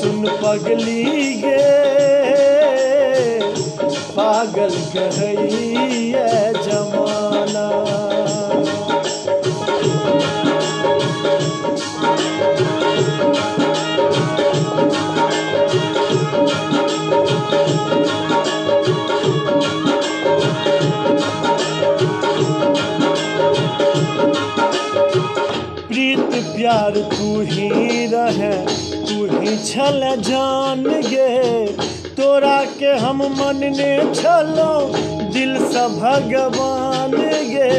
सुन पगली गे पागल कहैया जमाना। प्रीत प्यार तू ही रहे तू ही छल जान गे, तोरा के हम मनने छलो दिल से भगवान गे।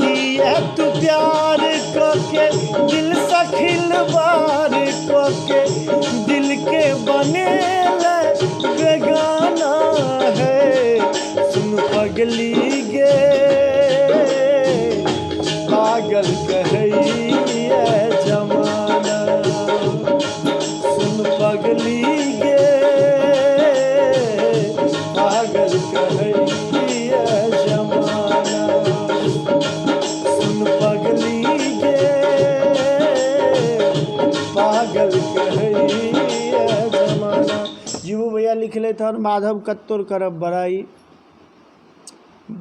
किया तू प्यार कके दिल से खिलवाड़ कके दिल के बनेले बेगाना है, सुन पगली गे छलथि हन माधव कत्तोर करब बड़ाइ।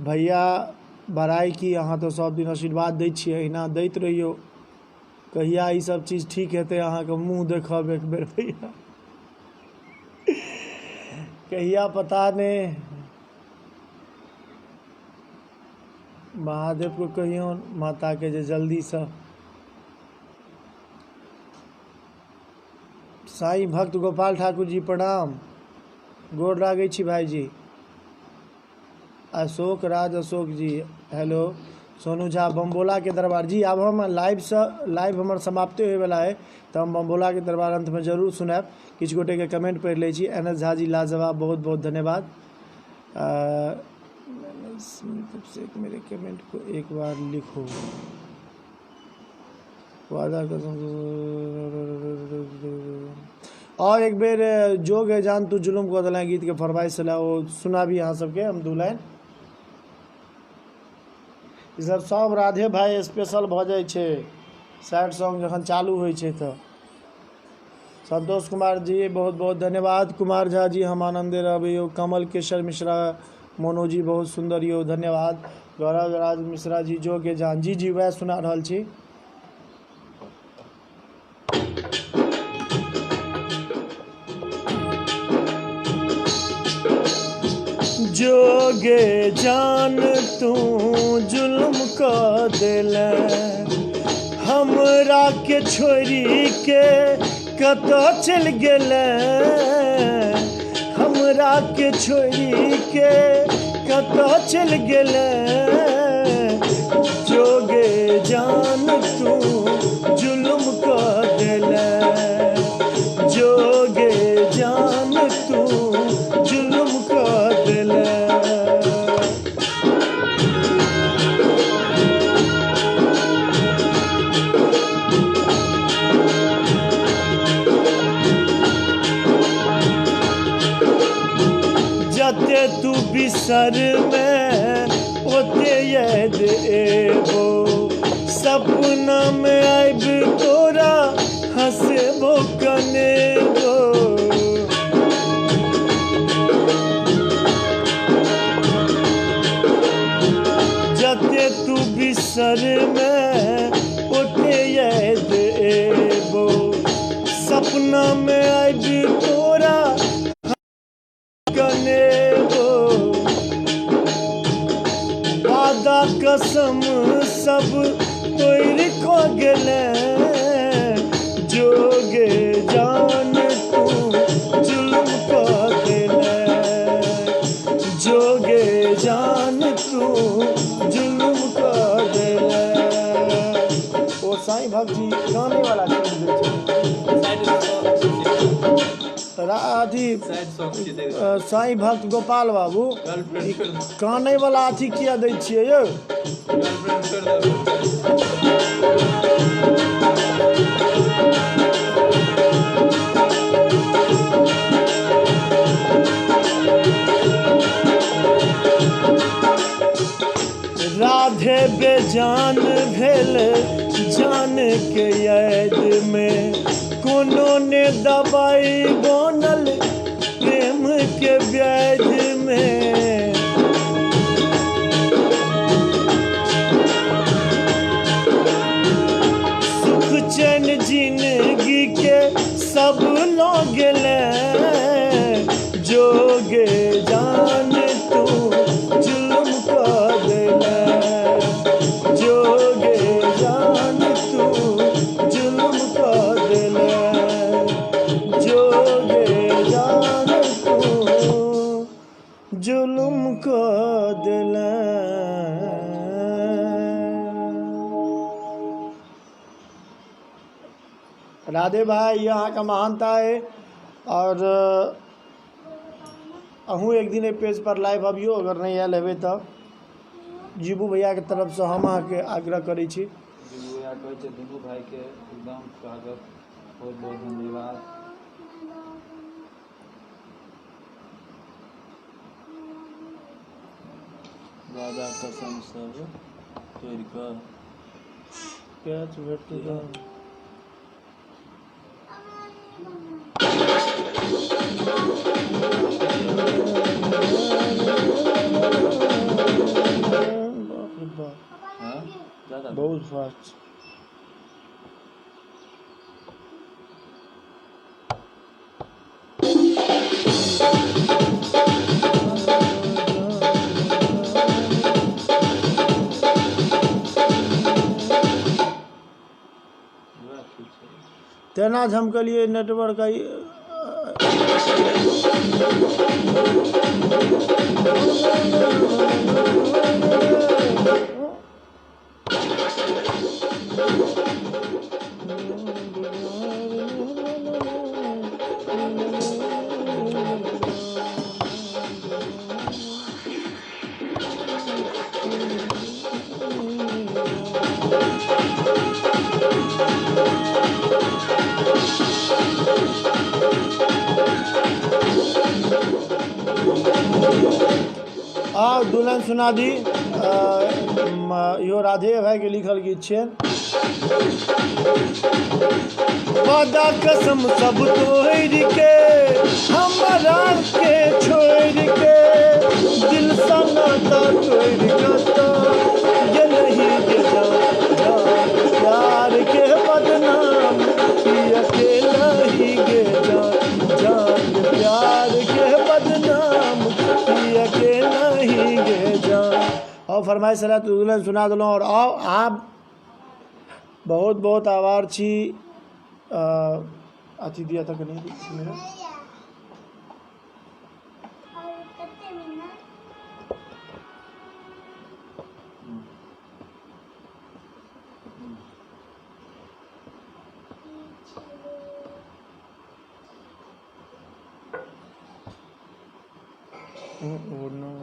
भैया बड़ाइ की, अहाँ तऽ सब दिन आशीर्वाद दै छियै, अहिना दैत रहियौ। कहिया ई सब चीज ठीक हेतै, अहाँके मुँह देखब एक बेर भैया, कहिया पता नहि। महादेवके कहियौन माताके जे जल्दीसँ। साईं भक्त गोपाल ठाकुर जी प्रणाम, गोर लागै छी भाईजी। अशोक राज अशोक जी हेलो। सोनू झा बम्बोला के दरबार जी, आब हम लाइवसँ लाइव हमर समाप्ते होइवला अइ, तऽ हम बम्बोला के दरबार अन्तमे जरूर सुनायब। किछु गोटेके कमेंट पढ़ि लै छी। एन एस झा जी लाजवाब, बहुत बहुत धन्यवाद। मेरे कमेंट को एक बार लिखो, वादा कसम। और एक बेर जोग है जान तू जुलुम कऽ देला गीतके फरमाइश छलै, ओ सुनाबी अहाँ सबके हम दू लाइन। ई सब सब राधे भाई स्पेशल भऽ जाइ छै सैड सॉन्ग जखन चालू होइ छै तऽ। संतोष कुमार जी बहुत बहुत धन्यवाद। कुमार झा जी हम आनन्दे रहबै यौ। कमल केशर मिश्रा मोनू जी बहुत सुन्दर यौ, धन्यवाद। गौरव राज मिश्रा जी जो के जान जी, जी वएह सुना रहल छी। जोगे जान तू जुल्म कऽ देले, हमरा के छोड़ि के कतऽ चलि गेले, हमरा के छोड़ि के कतऽ चलि गेले। जोगे जान तू जुल्म कऽ देले, जोगे जान तू जुल्म कऽ देले। जते तू बिसर में ओते याद एबो, सपना में आबि तोरा हंसबो कनेबो। जते तू बिसर में ओते याद एबो, सपना में आबि तोरा कनेबो। वादा कसम सब तोड़ि कऽ गेले, जोगे जान तू जुल्म कऽ देले, जोगे जान तू जुल्म कऽ देले। ओ साईं भक्त जी गाने वाला चीज दै छै। अथी साईं भक्त गोपाल बाबू कानै वाला अथी किया दै छियै यौ? राधे बेजान भेल जान के याद में, कोनो ने दवाई बनल प्रेम के ब्याज में। सुख चैन जिंदगी के सब लऽ गेले, जोगे जान तू जुल्म कऽ देले, जोगे जान तू जुल्म कऽ देले, जोगे जान तू जुल्म कऽ देले। राधे भाई, ये अहाँके महानता है। और अहूँ एक दिन एहि पेज पर लाइव अबियौ, अगर नहि आयल हेबै तऽ जीबू भैयाके तरफसँ हम अहाँके आग्रह करै छी। जीबू भैया कहै छै दुनू भाईके एकदम स्वागत, बहुत बहुत धन्यवाद। वादा कसम सब तोड़ि कऽ कैच भेटतै तऽ बहुत फास्ट। तेना झमकलियै नेटवर्क I. आ दुल्हन सुना दी। इहो राधे भाई के लिखल गीत छै। वादा कसम सब तोड़ के, हमरा के छोड़ के, दिल सा नाता तोड़ के तो गेलही के जान, प्यार के बदनाम ई अकेला ही गे जान, जान प्यार के बदनाम ई अकेला ही गे जान। और फरमाइश रहा तो दुल्हन सुना देलहुँ। और आओ आब बहुत बहुत आभार छी। अथी दिया तक नहीं मेरा। और कते minute? Oh no.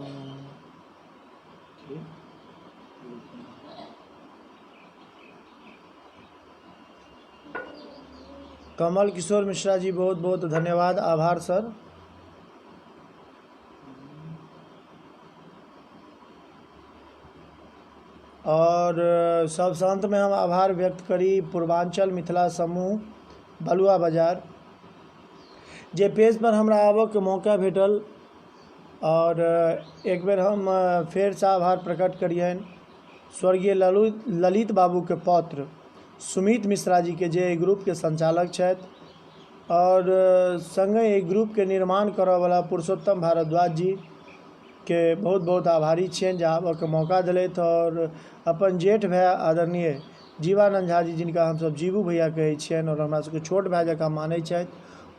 Kamal Kishore Mishra ji बहुत बहुत धन्यवाद, आभार सर। और सबसँ अंत में हम आभार व्यक्त करी पूर्वांचल मिथिला समूह बलुआ बाजार, जे पेज पर हमरा आबऽके मौका भेटल। और एक बेर हम फेरसँ आभार प्रकट करियनि स्वर्गीय ललित बाबूके पौत्र सुमित मिश्रा जी के, जे एहि ग्रुपके संचालक छथि, और संगहि एहि ग्रुपके निर्माण करऽवला पुरुषोत्तम भारद्वाज जी के बहुत बहुत आभारी छियनि जे आबऽके मौका देलथि। और अपन जेठ भाय आदरणीय जीवानंद झा जी, जिनका हमसब जीबू भैया कहै छियनि और हमरा सबके छोट भाय जकाँ मानै छथि,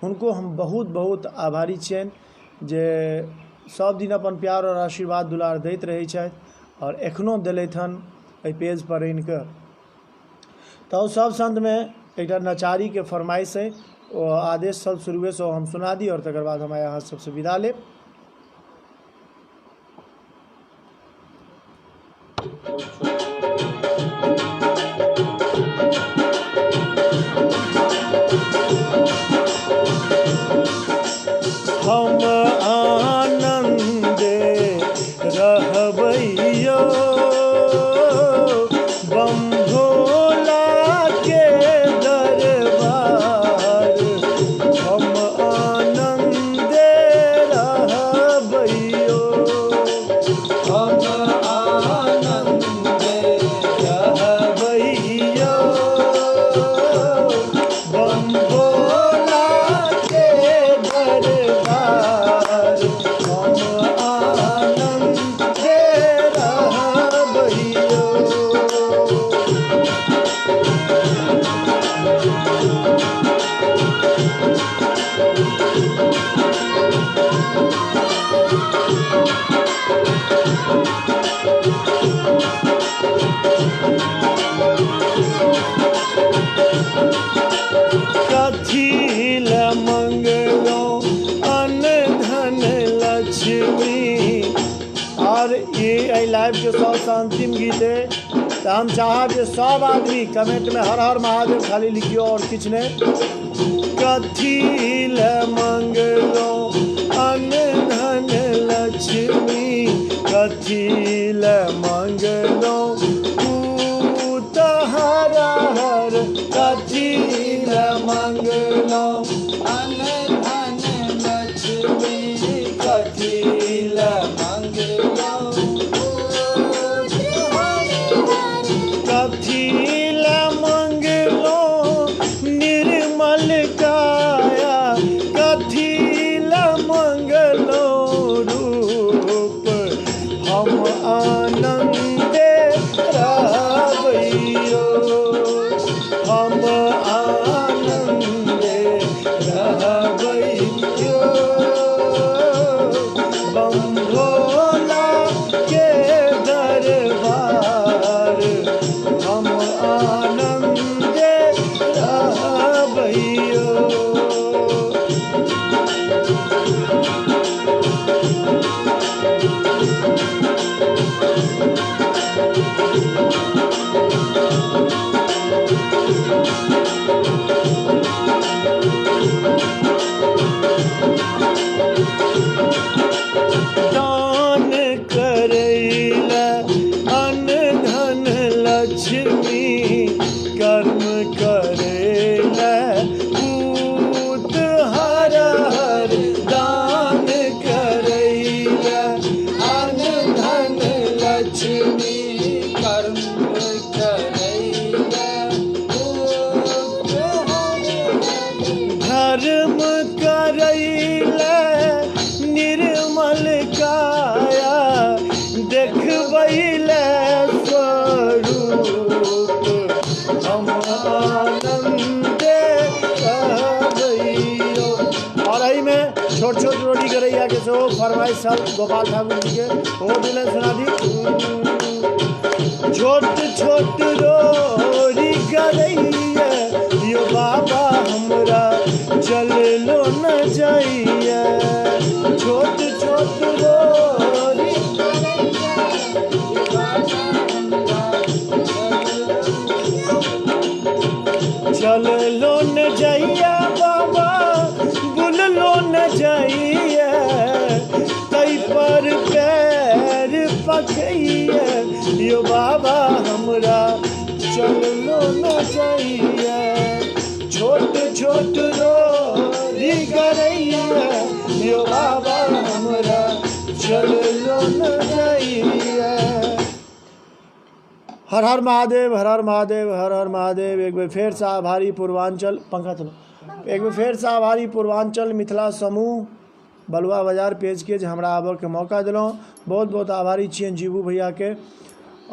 हुनको हम बहुत बहुत आभारी छियनि जे सब दिन अपन प्यार और आशीर्वाद दुलार दैत रहै छथि और एखनो देलथि हन एहि पेज पर आनि कऽ। तऽ सब संतमे एकटा नचारीके फरमाइश अइ, ओ आदेश सब शुरुएसँ हम सुना दी और तकर बाद हम आइ अहाँ सबसँ विदा लेब। हम आनन्दे रहबैयो बम भोला के दरबार, हम आनन्दे रहबैयो, हम आनन्दे रहबैयो बम भोला के दरबार, हम आनन्दे रहबैयो। कथी लए मंगलौं अन्न धन लक्ष्मी। और ई एहि लाइवके सबसँ अन्तिम गीत अइ, तऽ हम चाहब जे सब आदमी कमेंटमे हर हर महादेव खाली लिखियौ और किछु नहि। कथी लए मंगलौं अन्न धन लक्ष्मी, कथी लए मंगलौं पूत हर हर, कथी लए मंगलौं अन्न धन लक्ष्मी, कथी लए मंगलौं कथी सेहो फरमाइश छल गोपाल ठाकुर जीके, ओहो दू लाइन सुना दी। छोट छोट रोरी गरैया यो बाबा हमरा चललो न जाइया, छोट छोट रोरी चललो न जाइया बाबा बुललो न जाइया, तै पर पैर पखैया यो बाबा हमरा चललो न जाइया, छोट छोट रोरी गरैया यो बाबा हमरा चललो न जाइया। हर हर महादेव, हर हर महादेव, हर हर महादेव। एक बेर फेरसँ आभारी पूर्वाञ्चल, पंखा चलो, एक बेर फेरसँ आभारी पूर्वाञ्चल मिथिला समूह बलुआ बाजार पेजके जे हमरा आबऽके मौका देलहुँ। बहुत बहुत आभारी छियनि जीबू भैयाके।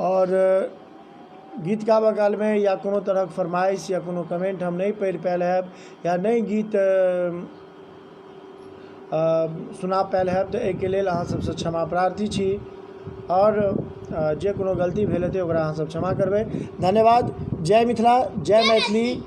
आओर गीत गाबऽ कालमे या कोनो तरहक फरमाइश या कोनो कमेन्ट हम नहि पढ़ि पायल हैब या नहि गीत सुना पायल हैब, तऽ एहिके लेल अहाँ सबसँ क्षमा प्रार्थी छी। आओर जे कोनो गलती भेल हेतै ओकरा अहाँ सब क्षमा करबै। धन्यवाद। जय मिथिला, जय मैथिली।